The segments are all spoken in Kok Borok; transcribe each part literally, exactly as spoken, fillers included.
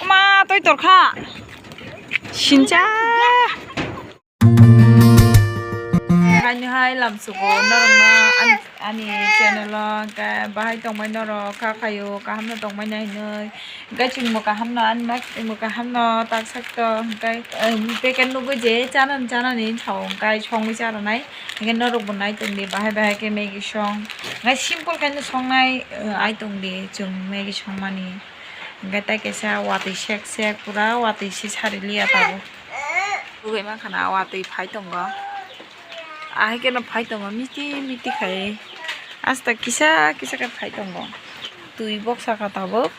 Ma toi torkha. Sincha. Kainwi hai lamsugo norokno ani, ani channel o hwnkhe bahai tongmai norok kha khaio kaham no tongmai nai hinwi. Hwnkhe chwngbo kaham no ani mak chwngbo kaham no tak sak to hwnkhe, um, packet nugwi je chanani chanani sao hwnkhe songwi cha rwnai. Hwnkhe norokbo nai tongdi bahai bahai khe Maggie song. Hwnkhe simple khe no songnai, uh, ai tongdi chwng Maggie songmani. Hwnkhe tei kaisa watwi sek sek pura watwi se sari liya tabuk. Tugwi mankha na watwi phai tongo. Ahai kheno phai tongo miti miti khai. Asta kisa kisa khe phai tongo. Twi boksa kha tabuk.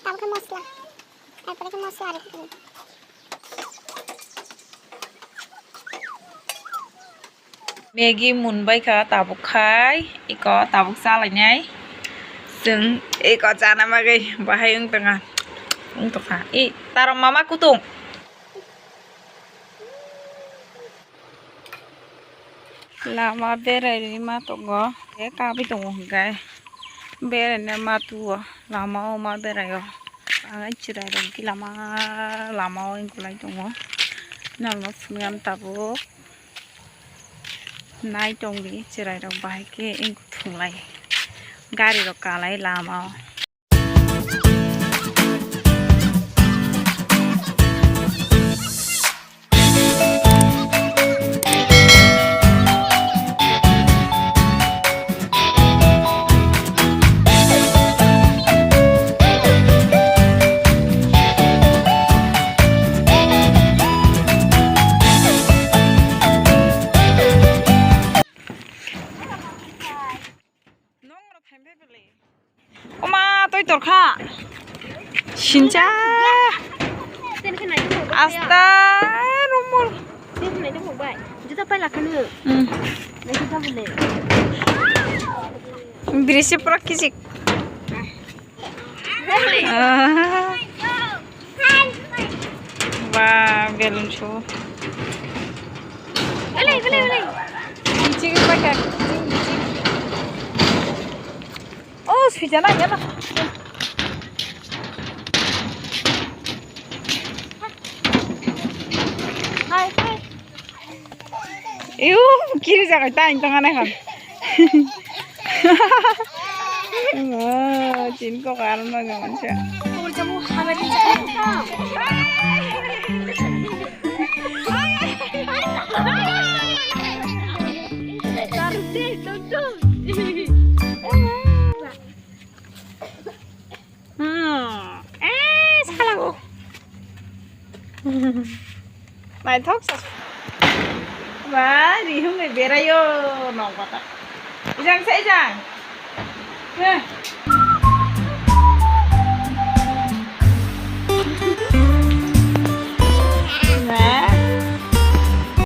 Tabuk khe mosla. Tarpore khe mosla ari khe. Maggie munbai kha tabuk khai, eko tabuk chalainai. Chwng eko chana bagwi bahai wng tongkha, wng tongkha. I tarok mama kutung. Lama berai rima tongo, e kabi tongo hwnkhe beraina ma tuo, lama o ma berai o. Ang chirai rok gila ma lama o wngkulai tongo, norok no phunuknani tabuk. Nai tongdi chwrairok bahai khe wng thunglai gari rok kalai lama o. Oma toi torkha. Sincha. Asta rumul. Juta pai lakhanu. Hmm. Naikhe double le. Birisi pura kisik. Ah. Ba, belun su. Ole, ole, ole. Kichik pakai. Oh, sujana ya na. Hai, hai. Iu, kiri jaga ta intong anai kan. Oh, chin ko karon ma gaman cha. Hmm. Eh, salango. Naithok sa. Ba, rihum ni berayo nokbata. Ijang sa ijang. Heh.